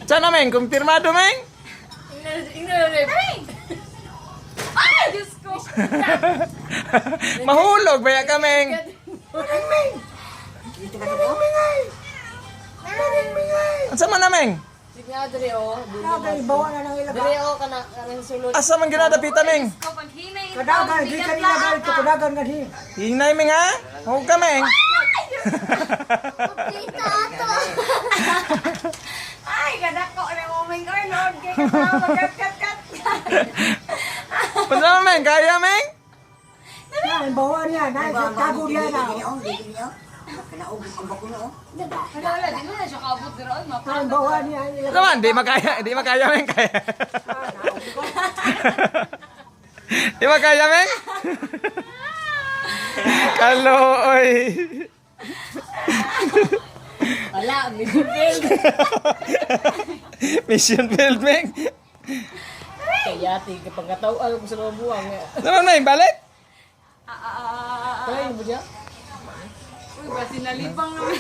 Sana, Meng, kumpirmado, Meng. Ingnan na rin. Ay, Diyos ko! Mahulog ba ka, Meng? Dito ka to. Mingay. Asa man na, Meng? Sige nga, diri oh. Nagay bawa na nang ilaga. Diri oh, kana kanang sulod. Asa man ginadapita, Meng? Ko paghinay ito. Kadagan gikan ilaga ito kadagan ganhi. Hinay, Meng, ha? Huwag ka, Meng. Kita ato. Ay, kadako na mo Meng oy nood kay kasama kat kat kat. Pansa man, Meng? Kaya, Meng? Na bawa niya, na tago niya na. Wala wala, di mo na siya kaabot diri oy. Na bawa niya ilaga. Naman, di makaya, Meng. Kaya. Di makaya, Meng? Kalooy. Wala, mission failed. Mission failed, Meng. Kaya ti kapag kataw ko sa mga buwang. Naman, Meng, balik? Kaya mo siya? Uy, basi nalipang naman.